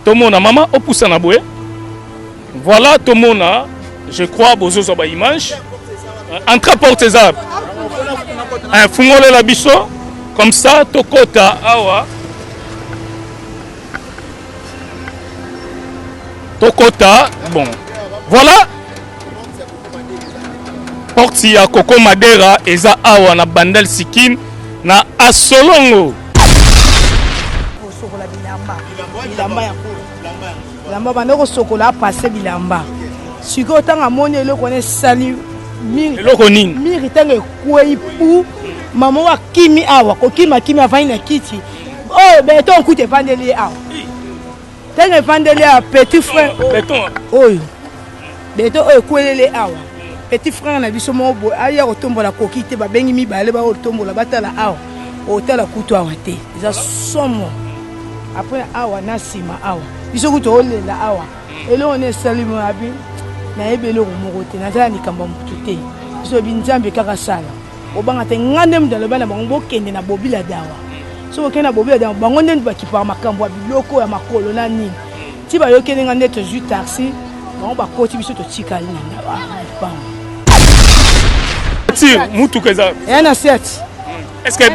Tomona mama opusana boye. Voilà tomona, je crois bozozwa ba image. Entrée porte eza. Eh, fungolela biso comme ça tokota awa. Tokota bon. Voilà porte ya Coco Madera eza awa na Bandal Sikin na Asolongo. Kosokola bilamba bilamba ya bilamba banda kosokola apase bilamba sikoyo ntango amoni eloko wana esali eloko nini miri ntango ekwei pu mama oyo akimi awa kokima kimi avandi na kiti oyo beton kutu evandeli ye awa ntango evandeli awa petit frère oyo beton oyo ekweleli awa petit frère na biso moko boye aya kotombola koki te babengi mibale bakotombola batala awa otala kutu awa te eza somo apres awa na nsima awa biso kutu olela awa eloko nde esali abi nayebi eloko moko te naza na likambo ya motu te biso oyebi nzambe kaka sala obanga te nga nde moto aloba na bango bokende na bobila dawa soki okende na bobila dawa bango nde bakipaka makambo ya biloko ya makolo na nini ti bayokeli nga nde tozwi taxi bango bakoti biso totikali na lopango ti mutuka eza eya na seti est ce que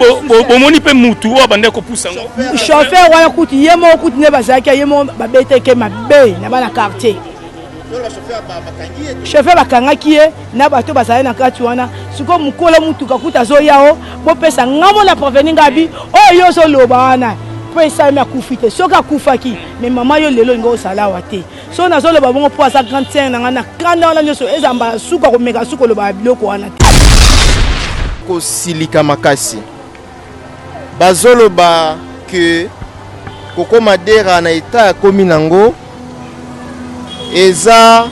bomoni mpe mutu oyo abandaki kopusa yango chauffeur wana kutu ye moko kutu nde bazalaki ye moko babeteke mabe na bana quartier chauffeur bakangaki ye na bato bazali na kati wana sikoyo mokolo motuka kuta azoya o bopesa nga mona preveni nga bi oyo yo ozoloba wana mpo esalemi akufi te soki akufaki me mama yo lelo olingi ozala awa te soki nazoloba bongo mpo aza grande sœur na nga na kanda wana nyonso eza mbala suka komeka suka olobaka biloko wana te kosilika makasi bazoloba que Koko Madera na etat akomi nango eza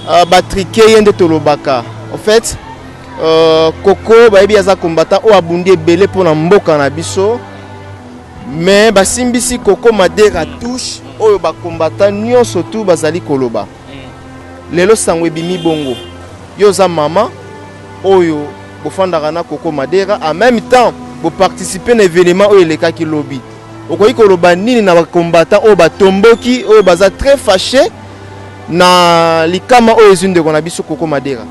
uh, batrike ye nde tolobaka en fait uh, Koko bayebi aza combattant oyo abundi ebele mpo na mboka na biso mais basimbisi Koko Madera touche oyo bacombattant nyonso tu bazali koloba lelo sango ebimi bongo yo oza mama oyo bofandaka na Koko Madera en même temps boparticipe na événement oyo elekaki lobi okoki koloba nini na bacombattant oyo batomboki oyo baza très fâché na likama oyo ezwi ndeko na biso Koko Madera?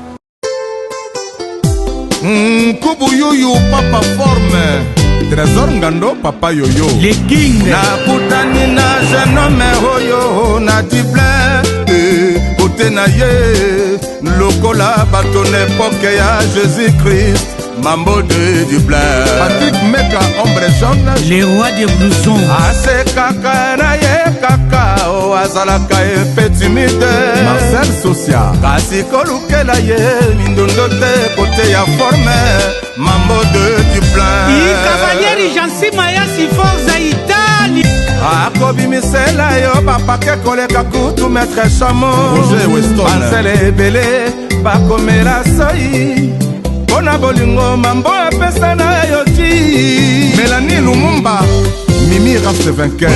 Nkubu yuyu papa forme Trésor Ngando papa yoyo Le King Nakutani na jeune homme oyo na Dublin eh, kote na ye lokola bato na epoke ya Jésus Christ Mambo de Dublin Patrick Meka ombre jaune Le roi des blousons Asekaka na ye kaka o azalaka epe timide Marcel Socia Kasi kolukela ye mindondo te kote ya forme Mambo de Dublin Cavalieri Jansi Mayasi Forza Italie Akobimisela yo bapake koleka kutu maître Chamo Roger Weston Bansele ebele bakomela soi mpo na bolingo mambo apesa na yo ti Mélanie Lumumba Mimi Raste vainqueur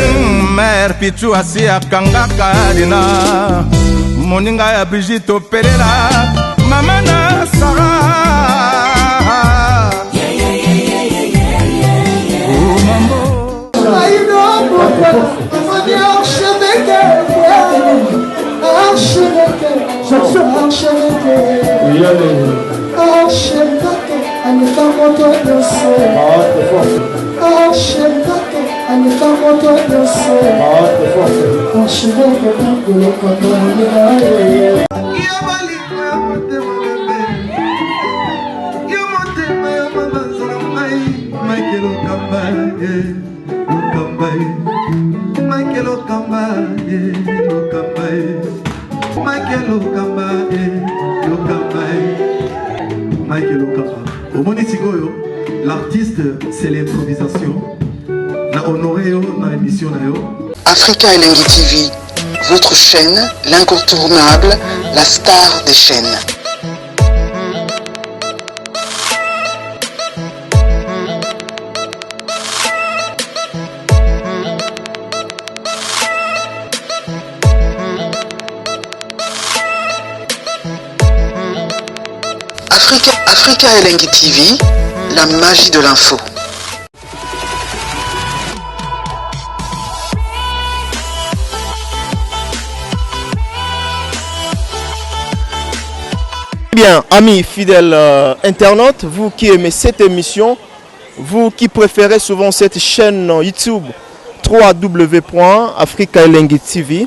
Mère Pichu asi akangaka lina moninga ya Brigitte opelela mama na Sarah Oh, mambo Omoni sikoyo l'artiste c'est l'improvisation na honoré yo na émission na yo. Africa Elengi TV, votre chaîne, l'incontournable, la star des chaînes. Africa, Africa Elengi TV, la magie de l'info. Bien, amis fidèles euh, internautes, vous qui aimez cette émission, vous qui préférez souvent cette chaîne YouTube www.africaelengi TV,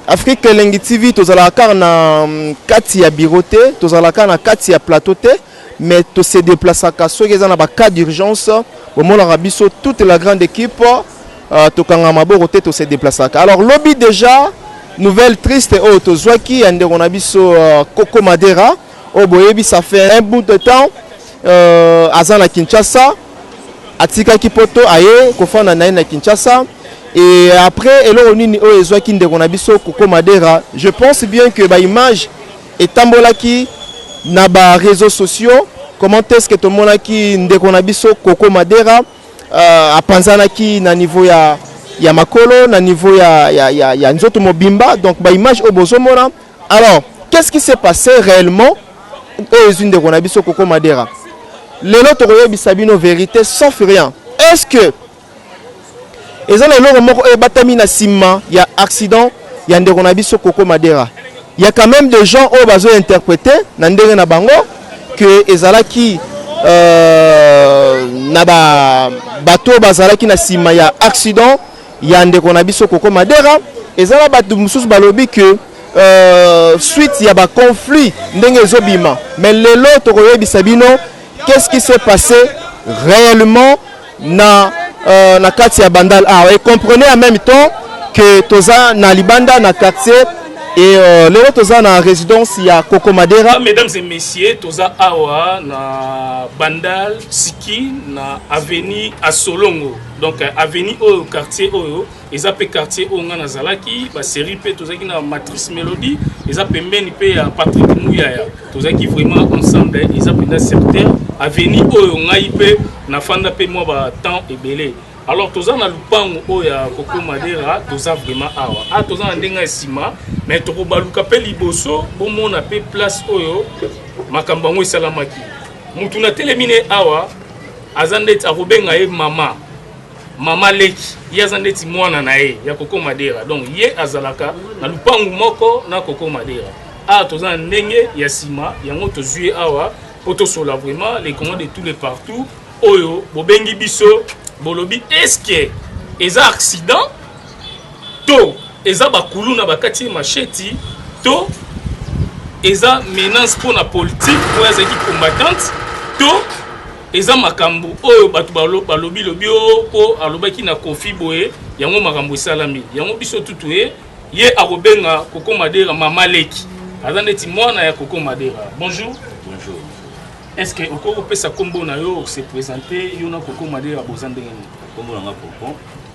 Afrique Elengi TV tozalaka kaka na mm, kati ya bureau te, tozalaka na kati ya plateau te, mais to se déplaçaka soki eza na ba cas d'urgence, bomonaka biso toute la grande équipe euh, tokanga maboko te, to se déplaçaka. Alors lobi déjà nouvelle triste oyo tozwaki ya ndeko na biso euh, Coco Madera oyo boyebi ça fait un bout de temps euh, aza na Kinshasa atikaki poto aye kofanda na ye na Kinshasa et après eloko nini oyo ezwaki ndeko na biso Coco Madera. Je pense bien que ba image etambolaki na ba réseaux sociaux, comment est-ce que tomonaki ndeko na biso Coco Madera apanzanaki na niveau ya makolo, na niveau ya nzoto mobimba, donc ba image oyo bozomona. Alors qu'est-ce qui s'est passé réellement oyo ezwi ndeko na biso Coco Madera? Lelo tokoyebisa bino vérité sauf rien. Est-ce que eza na eloko moko oyo ebatami na nsima ya accident ya ndeko na biso Coco Madera? Il y a quand même des gens oyo bazointerpréter na ndenge na bango que ezalaki na bato oyo bazalaki na nsima ya accident ya ndeko na biso Coco Madera. Eza na bato mosusu balobi que suite ya baconflit ndenge ezobima. Mais lelo tokoyebisa bino qu'est-ce qui s'est passé réellement na kati ya Bandal awa. Et comprenez en même temps que toza na libanda na quartier et lelo toza na résidence ya Coco Madera. Mesdames et messieurs, toza awa na Bandal Siki, na avenue Asolongo. Donc avenue oyo, quartier oyo eza mpe quartier oyo nga nazalaki basérie mpe tozalaki na Matrice Mélodie, eza pembeni mpe ya Patrick Muyaya, tozalaki vraiment ensemble. Eza mpenza secteur avenue oyo ngai mpe nafanda mpe mwa batemps ebele. Alors toza na lupango oyo ya Coco Madera, toza vraiment awa. A toza na ndenge ya nsima, mais tokobaluka mpe liboso bomona mpe place oyo makambo yango esalamaki. Mutu na telemi ne awa aza ndeti akobenga ye mama leki, ye aza ndeti mwana na ye ya Coco Madera. Donc ye azalaka na lupangu moko na Coco Madera. Awa toza na ndenge ya nsima yango, tozwi ye awa mpo tosola vraiment les Congolais de tous les partout oyo bobengi biso, bolobi est-ce eza accident to eza bakuluna bakati ye macheti to eza menace mpona politique oyo azalaki combattante to eza makambo oyo bato balobi lobi oyo mpo alobaki na Kofi boye, yango makambo esalami yango. Biso tutu ye akobenga Coco Madera mama leki, aza ndeti mwana ya Coco Madera. Bonjour. Bonjour. Est ce que okoki kopesa nkombo na yo, se présenter? Yo na Coco Madera boza ndenge nini? Nkombo na nga Popon.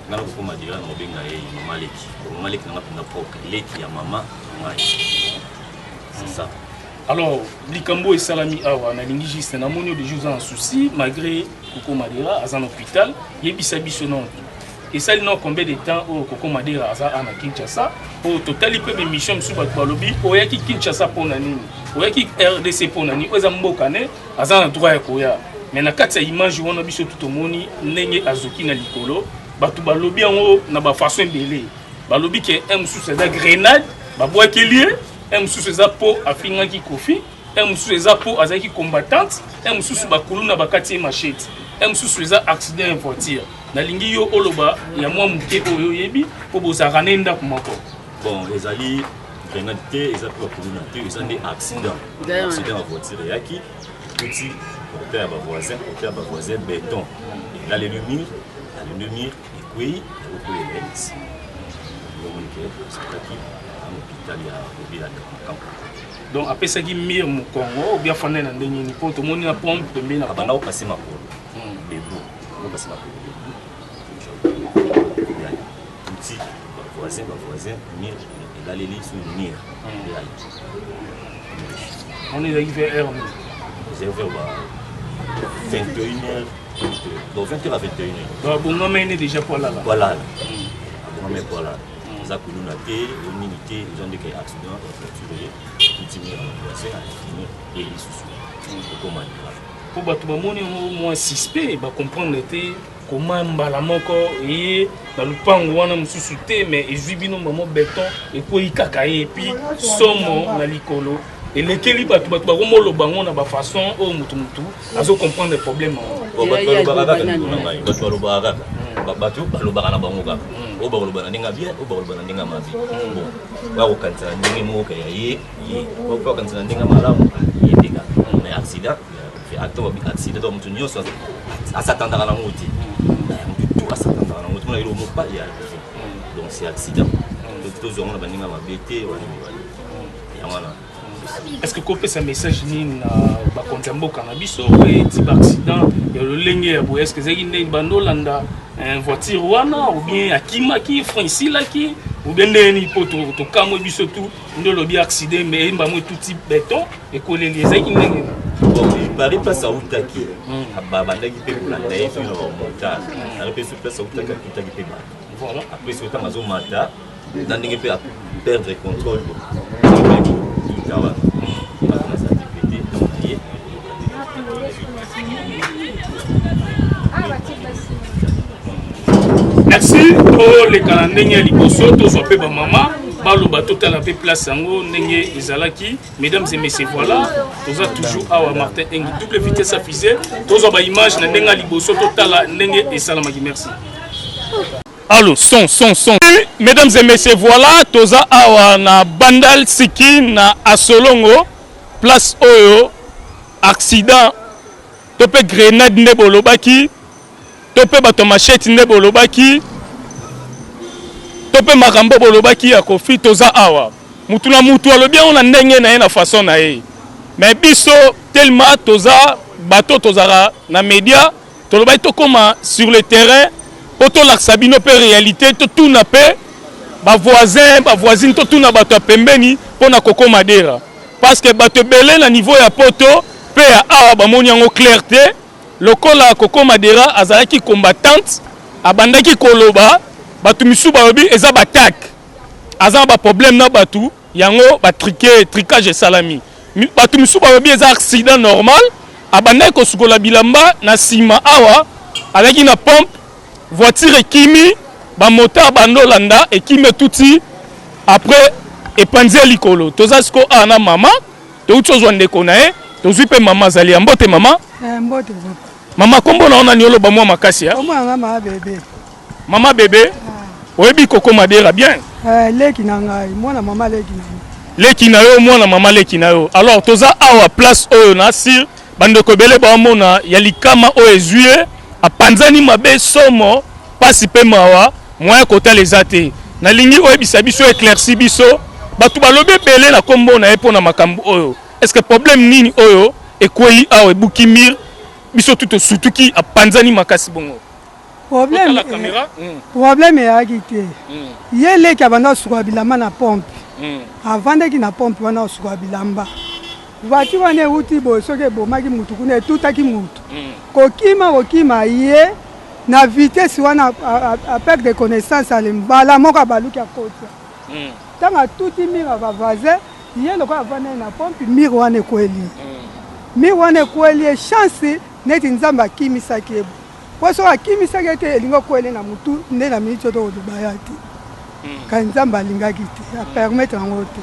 Nga na Coco Madera na kobenga ye mama leki, mama leki nanga mpenza propre, leki ya mama na ngai, c'est ça. Alors likambo oyo esalami awa, nalingi juste, namoni oyo déjà oza na souci malgré Coco Madera aza na hôpital. Yebisa biso nano, esali nano combien de temps oyo Coco Madera aza awa na Kinshasa? Po totali mpe bémission mosusu, bato balobi oyaki Kinshasa mpo na nini, oyaki RDC mpo na nini? Oyo eza mboka ne, aza na droit ya koya. Mais na kati ya image wana biso tu tomoni ndenge azoki na likolo. Bato balobi yango na bafaçon ebele. Balobi ke un mosusu eza grenade babwakeli ye, un mosusu eza mpo afingaki Kofi, un mosusu eza mpo azalaki combattante, un mosusu bakuluna bakati ye machete, un mosusu eza accident ya voiture. Nalingi yo oloba ya mwa moke oyo oyebi mpo bozalaka ne ndako moko. Bon, ezali grenade te, eza mpe bakuluna te, eza nde accident, accident ya voiture eyaki ekuti portail ya bavoisin, portail ya bavoisin béton elaleli mur, aleli mur, ekwei, ekokweyela ye na nsima. Omoni ke asalaki na hôpital ya Kobila Kampo. Donc apesaki mur mokongo ou bien afandai na ndenge nini? Mpo tomoni na pompe pembeni na abanda kopase makolo debout, kopase makolo debout, tuti bavoisin, mur elaleli sur mur elali. Wana ezalaki vers heure nini? Ezali vers ba 21 heures, donc 20 heures à 21 heures. Donc abongama ene déjà po alala? Po alala, abongama po alala. Eza kuluna te, nini te, eza ndeke accident ya voiture ye tuti mur ya bavoisin, mur e lisusu okoma. Mpo bato bamoni yango mwa suspect, bacomprendre te koma mbala moko eye na lupango wana mosusu te, mais ezwi bino mamo béton ekwei kaka ye, et puis somo na likolo. Elekeli bato, bato bakomoloba yango na bafaçon oyo motu motu azo comprendre problème yango. Bato balobaka kaka ndeko na ngai, bato balobaka kaka, bato balobaka na bango kaka, oyo bakoloba na ndenge ya bien, oyo bakoloba na ndenge ya mabe. Bon, bakokanisa na ndenge moko ya ye ye, bakokanisa na ndenge ya malamu ye te kaka. Mais accident, accident to moto nyonso asatandaka nango te, moto tout asatandaka nango te, mpona eloko moko pas ya arrivé. Donc c'est accident, tozwa yango na bandenge ya mabe te, wana mibale yango wana. Est ce que kopesa message nini na bakonzi ya mboka na biso oyo eti baaccident ya lolenge ya boye? Est ce que ezalaki ndenge bandolanda voiture wana, ou bien akimaki, frein esilaki, ou bien ndenge nini? Mpo tokamwe biso tu nde olobi accident, mais eyemba mo etuti beton ekoleli, ezalaki ndenge nini? Bon, il place autaki, babandaki mpe kolanda ye mpe na bamotard ari mpe so place autaki, atutaki mpe bato. Après soki ntango azomata na ndenge mpe aperdre contrôle, tuta wana bato nazalaki mpe te ntango na ye. Merci. Toleka na ndenge ya liboso, tozwa mpe bamama baloba, totala mpe place yango ndenge ezalaki. Mesdames et messieurs, voilà, toza toujours awa, Martin Engi, double vitesse à fusée. Tozwa baimage na ndenge ya liboso, totala ndenge esalamaki. Merci. Allo, son, son, son. Mesdames et messieurs, voilà, toza awa na Bandal Siki na Asolongo, place oyo accident to mpe grenade nde bolobaki, to mpe bato ya machete nde bolobaki, to mpe makambo bolobaki ya Kofi. Toza awa, mutu na mutu alobi yango na ndenge na ye, na façon na ye. Mais biso tellement toza bato tozalaka na média, tolobaki tokóma sur le terrain mpo tolakisa bino mpe réalité, totuna mpe bavoisin, bavoisine, totuna bato ya pembeni mpo na kokóma dera, parce que bato ebele na niveau ya poto mpe ya awa bamoni yango clair te. Lokola Koko Madera azalaki combattante, abandaki koloba, bato misusu balobi eza batake, aza na baproblème na bato yango, batrike, tricage esalami. Bato misusu balobi eza accident normal, abandaki kosukola bilamba na nsima awa, azalaki na pompe, voiture ekimi, bamotard bandolanda, ekimi, etuti, après epanzi ya likolo. Toza sikoyo awa na mama, touti ozwa ndeko na ye, tozwi mpe mama azali ya. Mbote mama. Mbote papa. Mama, kombo na yo nani? Oloba mwa makasi ya. Kombo na nga Mama Bebe. Mama Bebe, oyebi Koko Madera bien? Leki na ngai, mwana mama leki na ngai. Leki na yo, mwana mama leki na yo. Alors toza awa place oyo na sir bandeko ebele baomona ya likama oyo ezwi ye, apanzani mabe, somo, pasi mpe mawa, moyen kotala eza te. Nalingi oyebisa biso, éclairci biso, bato balobi ebele na nkombo na ye mpo na makambo oyo. Est ce que problème nini oyo ekwei awa, ebuki mur, biso tu tosutuki, apanzani makasi bongo? Problème, Otala caméra. Problème eyaki te. Ye leki abanda kosukola bilamba na pompe. Avandaki na pompe wana kosukola bilamba. Voiture wana euti boye, soki ebomaki mutu kuna, etutaki mutu. Kokima, kokima ye na vitesse wana, aperdre connaissance, ale mbala moko abaluki, akotia. Ntango atuti mur ya bavoisin, ye lokola avandaki na pompe, mur wana ekweli ye. Mur wana ekweli ye, chance neti Nzambe akimisaki ye, po soki akimisaki ye te, elingi okweli na mutu nde na miniti oyo tokoloba ya te. Kasi Nzambe alingaki te, apermettre yango te,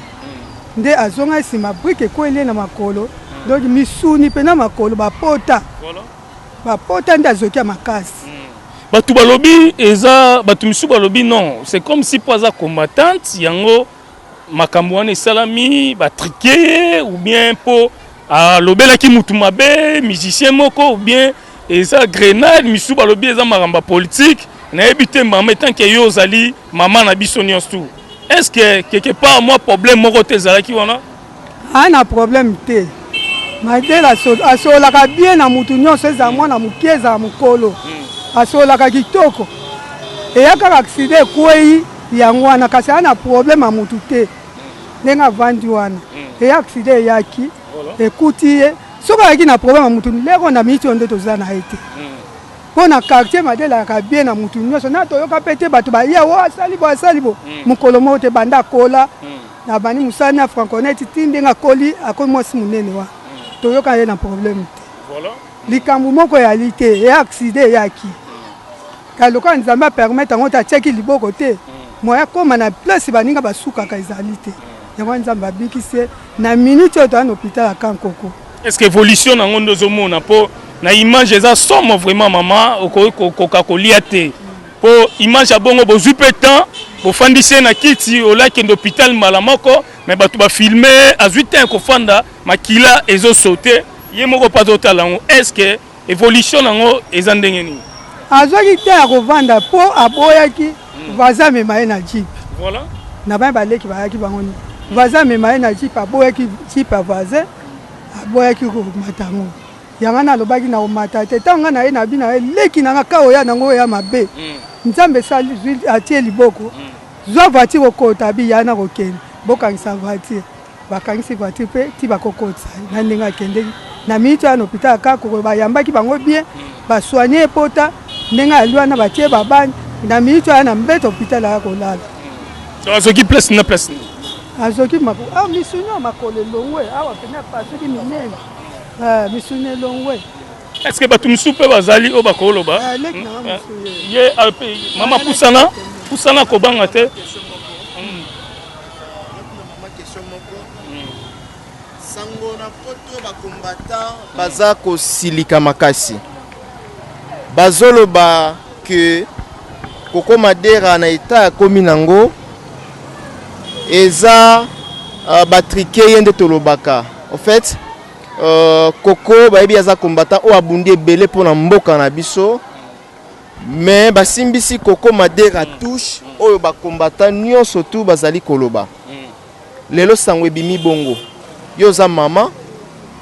nde azonga nsima, brique ekweli ye na makolo, donc misuni mpe na makolo bapota bapota, nde azoki ya makasi. Bato balobi eza, bato misusu balobi non, c'est comme si mpo aza combattante yango makambo wana esalami, batrike ye, ou bien mpo alobelaki mutu mabe, musicien moko, ou bien eza grenade. Misusu balobi eza makambo ya politique. Nayebi te mama, etant que yo ozali mama na biso nyonso tu, est ce que quelque part mwa problème moko te ezalaki wana? Aa na problème te. Madele asololaka bien na mutu nyonso, ezala mwana moke, ezala mokolo, asololaka kitoko. Eya kaka accident ekwei yango wana, kasi aa na problème ya mutu te. Ndenge avandi wana, eya accident eyaki, ekuti ye. Soki ayaki na problème ya mutu lero, na miniti oyo nde toza na ye te, mpo na quartier Madele ayaka bien na mutu nyonso. Na toyoka mpe te bato baya o asali bo, asali bo mokolo moko te. Banda akola na bandi mosala na Franconet ti ndenge akoli, akomi mwasi monene wana, toyoka ye na problème te. Likambo moko eyali te, eya accident eyaki kaka. Lokola Nzambe apermettre yango te, atiaki liboko te, moya akóma na place baninga basukaka ezali te. Yango wana Nzambe abikisi ye na minute oyo toza na hôpital ya Camp Koko. Est-ce que évolution nango nde ozomona mpo na image eza somo vraiment mama, okoki kokoka kolia te mpo image ya bongo. Bozwi mpe temps, bofandisi ye na kiti, olakende hôpital mbala moko, mais bato bafilme, azwi temps ya kofanda, makila ezosaute, ye moko mpe azotala yango. Est ce que évolution nango eza ndenge nini? Azwaki te ya kovanda mpo aboyaki voisin amema ye na jeep. Voilà. Na bana baleki bayaki bango ni voisin amema ye na jeep, aboyaki jeep ya voisin, aboyaki komata yango. Yango wana alobaki na komata te. Ntango ngai na ye na bino, ye leki na nga ka oya nango oya mabe, Nzambe esali atie liboko, zwa voiture okota bi ya na kokende, bokangisa voiture. Bakangisi voiture mpe ti bakokotisa ye na ndenge akendeki na minute wana na hôpital Kakoko, bayambaki bango bien, basoigne ye pota ndenge ali wana, batie babani na minute wana na mbeto hôpital aya kolala. Azoki place na place nini? Azoki ah, misuni ya makolo elongwe awa pene, apasuki minene, eh, misuni elongwe. Est ce que bato mosusu mpe bazali oyo bakoloba? Eh, leki na nga mosusu ye. Ye mama, pusana, pusana, kobanga te. Sango na poto, bacombattant baza kosilika makasi, bazoloba ke Koko Madera na eta akomi nango eza batrike ye nde tolobaka. En fait, Koko bayebi aza combattant oyo abundi ebele mpona mboka na biso, mais basimbisi Koko Madera touche oyo bacombattant nyonso tu bazali koloba. Lelo sango ebimi bongo, yo oza mama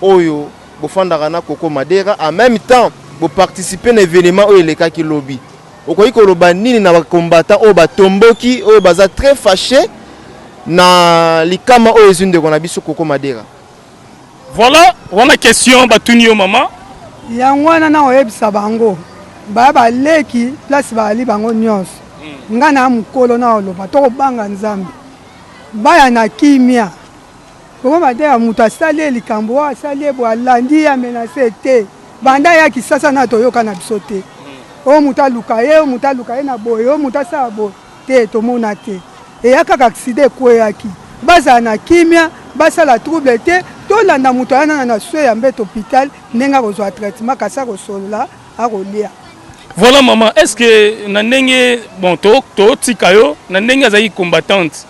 oyo bofandaka na Koko Madera, en même temps boparticipe na événement oyo elekaki lobi, okoki koloba nini na bacombattant oyo batomboki, oyo baza très fâché na likama oyo ezwi ndeko na biso Koko Madera? Voilà, wana question batuni yo, mama. Yango wana na oyebisa bango baya baleki place bayali bango nyonso. Ngai na mokolo na oloba, tokobanga Nzambe, baya na kimia. Koko Madera, moto asali ye likambo oyo asali ye boye, alandi ye, amenase te. Banda ya Kisasa na toyoka na biso te oyo moto aluka ye, oyo moto aluka ye na boye, oyo moto asala boye te, tomona te. Eya kaka accident ekweyaki, bazala na kimia, basala trouble te. Tolanda moto aya nana na soin ya mbeto hôpital, ndenge akozwa traitement, kasi akosolola, akolia. Voilà maman, est ce que na ndenge bon totika yo na ndenge azalaki combattante,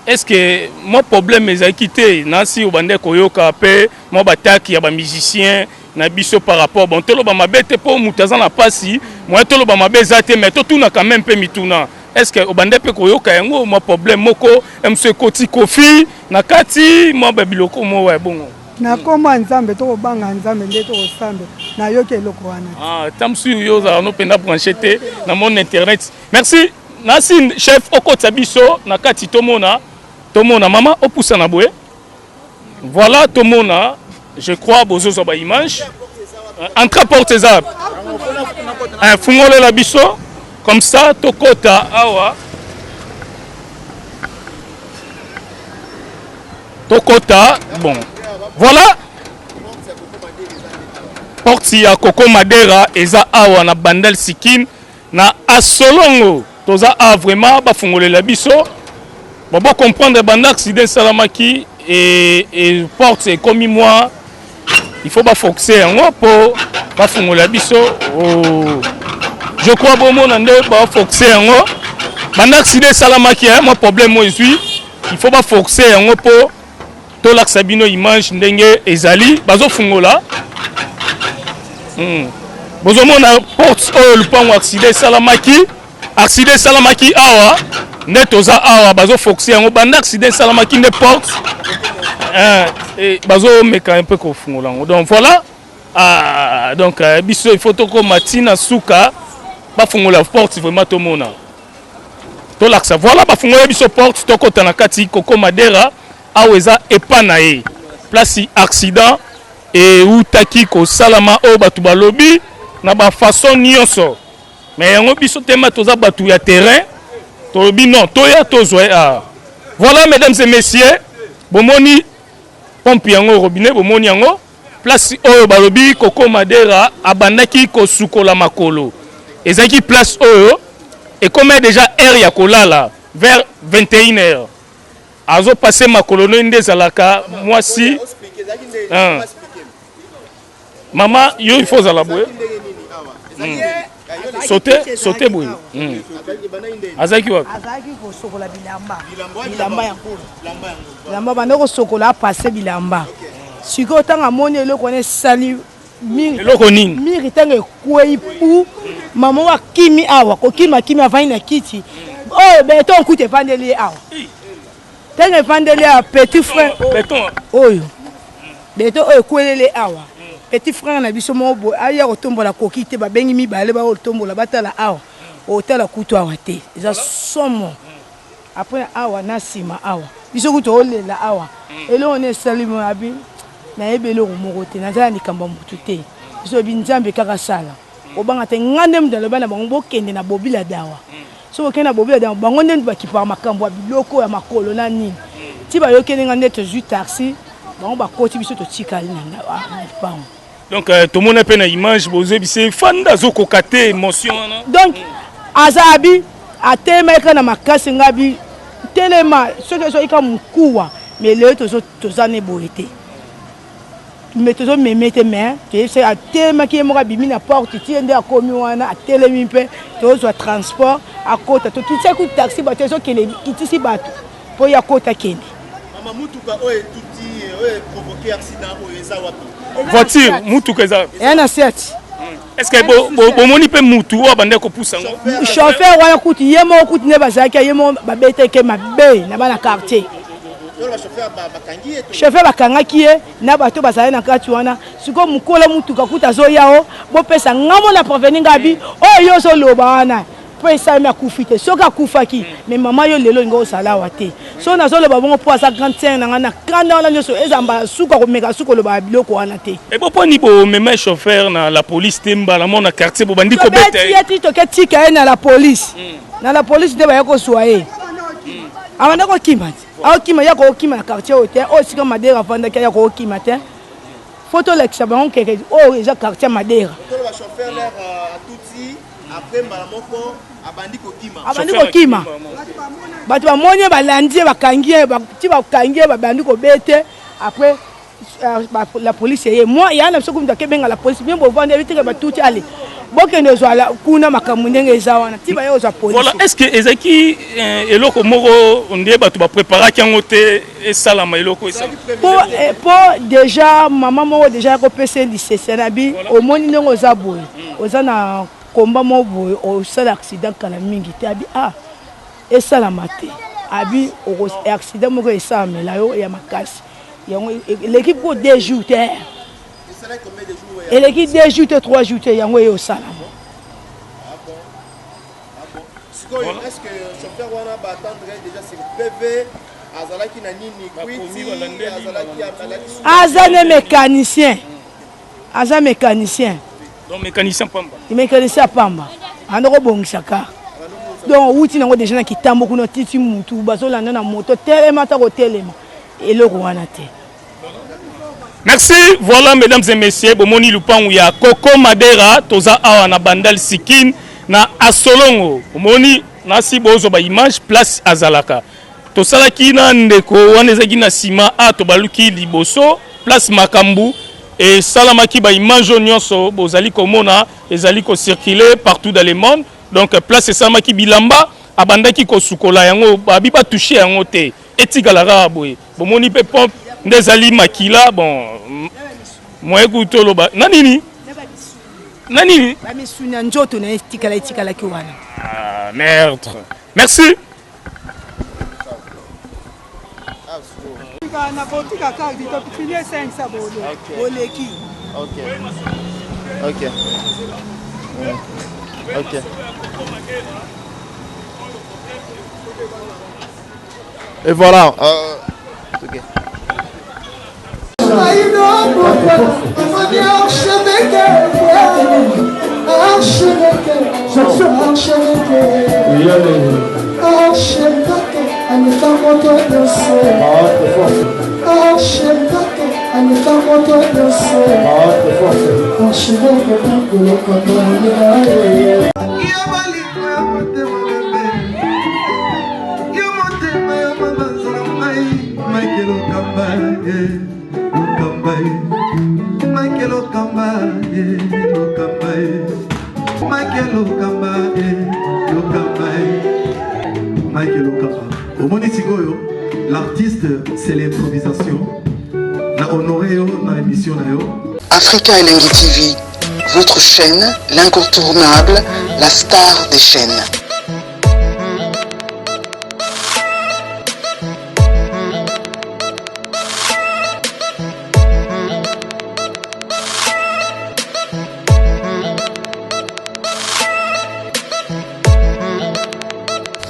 est ce que mwa problème ezalaki te nasi obande koyoka mpe mwa bataki ya bamusicien na biso par rapport, bon, toloba mabe te mpo moto aza na mpasi, moya toloba mabe eza te, mais totuna quand même mpe mituna, est ce que obande mpe koyoka yango, mwa problème moko mosu ekoti Kofi na kati, mwa babiloko moko ya bongo? Na nkombo ya Nzambe, tokobanga Nzambe nde tokosambela, nayoki eloko wana. Ah, ta mosusu yo ozala no mpenza branché te na monde internet. Merci nasi chef, okotisa biso na kati, tomona, tomona mama, opusana boye. Voilà, tomona, je crois bozozwa baimage. Entrée porte eza, fungolela biso comme ça tokota awa, tokota. Bon, voilà, porte ya Koko Madera eza awa na Bandal Sikine na Asolongo. Toza awa vraiment, bafungolela biso. Bon, bocomprendre, banda accident esalamaki e porte ekomi mwa, il faut baforce yango mpo bafungolela biso. Oh. Je crois bomona nde baforce yango. Banda accident esalamaki, mwa problème oyo ezwi, il faut baforce yango mpo tolakisa bino image ndenge ezali. Bazofungola. Bozomona porte oyo, lupango accident esalamaki. Accident esalamaki awa nde toza awa, bazoforce yango. Banda accident esalamaki nde porte bazomeka mpe kofungola yango. Donc voilà. Ah, donc biso il faut tokóma ntina suka, bafungola porte vraiment, tomona, tolakisa. Voilà, bafungola biso porte, tokɔta na kati. Koko Madera awa eza epa na ye, place accident eutaki kosalama, oyo bato balobi na bafaçon nyonso. Mais yango biso tema toza bato ya terrain, tolobi non, toya tozwa ye awa. Voilà, mesdames et messieurs, bomoni pompe yango, robinet, bomoni yango, place oyo balobi Koko Madera abandaki kosukola makolo. Ezalaki place oyo ekomai déjà heure ya kolala, vers 21 heures. Azo passe makolo no nde ezalaka mwasi. Mama yo il faut ozala boye. Saute saute boye. Azalaki wapi? Azalaki kosokola bilamba. Bilamba ya nkolo. Bilamba banda kosokola apasse bilamba. Sikoyo ntango amoni eloko wana esali eloko nini miri ntango ekwei pu mama oyo akimi awa kokima akimi avandi na kiti oyo beton kutu evandeli ye awa ntango evandeli awa petit frère oyo beton oyo ekweleli awa petit frère na biso moko boye aya kotombola koki te babengi mibale bakotombola batala awa otala kutu awa te eza somo Après awa na sima awa biso kutu olela awa eloko nini esali abi nayebi eloko moko te naza na likambo ya motu te biso oyebi nzambe kaka sala obanga te nga nde moto aloba na bango bokende na bobila dawa soki okende na bobila dawa bango nde bakipaka makambo ya biloko ya makolo na nini ti bayokeli nga nde tozwi taxi bango bakoti biso totikali na lipango. Donc euh, tomona mpe na image bozoyebisa ye fanda azokoka te émotion wana. Donc aza abi atelemaki kaka na makasi nga abi telema soki ezwaki kaka mokuwa mais lelo toza ne boye te mais tozomeme te mais toyebisaki atelemaki ye moko abimi na porte ti ye nde akomi wana atelemi mpe tozwa transport akota tokitisaki kutu taxi bato ezokende kitisi bato mpo ye akota kende. Mama mutuka oyo etuti oyo eprovoke accident oyo eza wapi? Voiture mutuka eza eya na sept. Est-ce que bomoni mpe mutu oyo abandaki kopusa yango? Chauffeur wana kutu ye moko kutu nde bazalaki ye moko babetaki mabe na bana quartier. Chauffeur bakangaki ye na bato bazalaki na kati wana. Sikoyo mokolo mutuka kutu azoya o bopesa nga mona prévenir nga bi oyo yo ozoloba wana mpo esalemi akufi te soki akufaki me mama yo lelo olingi ozala awa te soki nazoloba bongo mpo aza grande sœur na ngai na kanda wana nyonso eza mbala suka komeka suka olobaka biloko wana te. Ebo mpo ni bomema chauffeur na la police te mbala moko na quartier bobandi kobeta ye ti toke tika ye na la police na la police nde baye kozwa ye abanda kokima te akokima ya kokima na quartier oyo te oyo esika madera afandaki ya kokima te fo tolakisa bango keke oyo eza quartier madera. Après mbala moko abandi kokima. Abandi kokima. Bato bamoni ye balandi ye bakangi ye ti bakangi ye babandi kobete après euh, la police eye moi ya na biso kutu akebenga la police bien bovandi yebi teke batuti ale bokende ozwa kuna makambo ndenge eza wana ti baye ozwa police. Voilà, est-ce que ezalaki euh, eloko moko nde bato bapreparaki yango te esalama eloko esalama po, eh, po déjà mama moko déjà akopesa lisese na bi omoni ndenge oza boye oza na komba moko boye osala accident kala mingi te abi ah esalama te abi accident moko esalamela yo ya makasi yango eleki ko deux jours te eleki deux jours te trois jours te yango eye osalama. Sikoyo est ce que chauffeur wana ba attendre déjà sur PV azalaki na nini kwiti azalaki azalaki aza ne mécanicien aza mécanicien donc mécanicien pamba mécanicien pamba anda kobongisa car donc owuti nango déjà na kitambo kuna otiti mutu bazolanda na moto telema ata kotelema eloko wana te. Merci, voilà mesdames et messieurs, bomoni lupangu ya Coco Madera, toza awa na Bandal Sikin na Asolongo. Bomoni nasi bozo ba image place azalaka. Tosalaki na ndeko wana ezalaki na sima a tobaluki liboso place makambu esalamaki ba image oyo nyonso bozali komona ezali ko circuler partout dans le monde. Donc place esalamaki bilamba abandaki kosukola yango babi ba toucher yango te etikala kaka boye. Bomoni pe pompe nde ezali makila bon moyen kutu toloba na nini na nini ba misuni ya nzoto na ye etikala etikalaki wana. Ah merde merci. Nakotika kaka fini 500 boleki. Ok. Ok. Ok. Et voilà. Euh, ok. Lokamba. Omoni sikoyo, l'artiste c'est l'improvisation. Na honoré yo na émission na yo. Africa Elengi TV, votre chaîne, l'incontournable, la star des chaînes.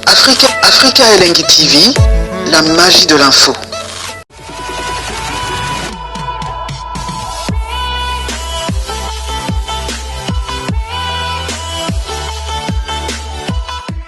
Africa, Africa Elengi TV, la magie de l'info.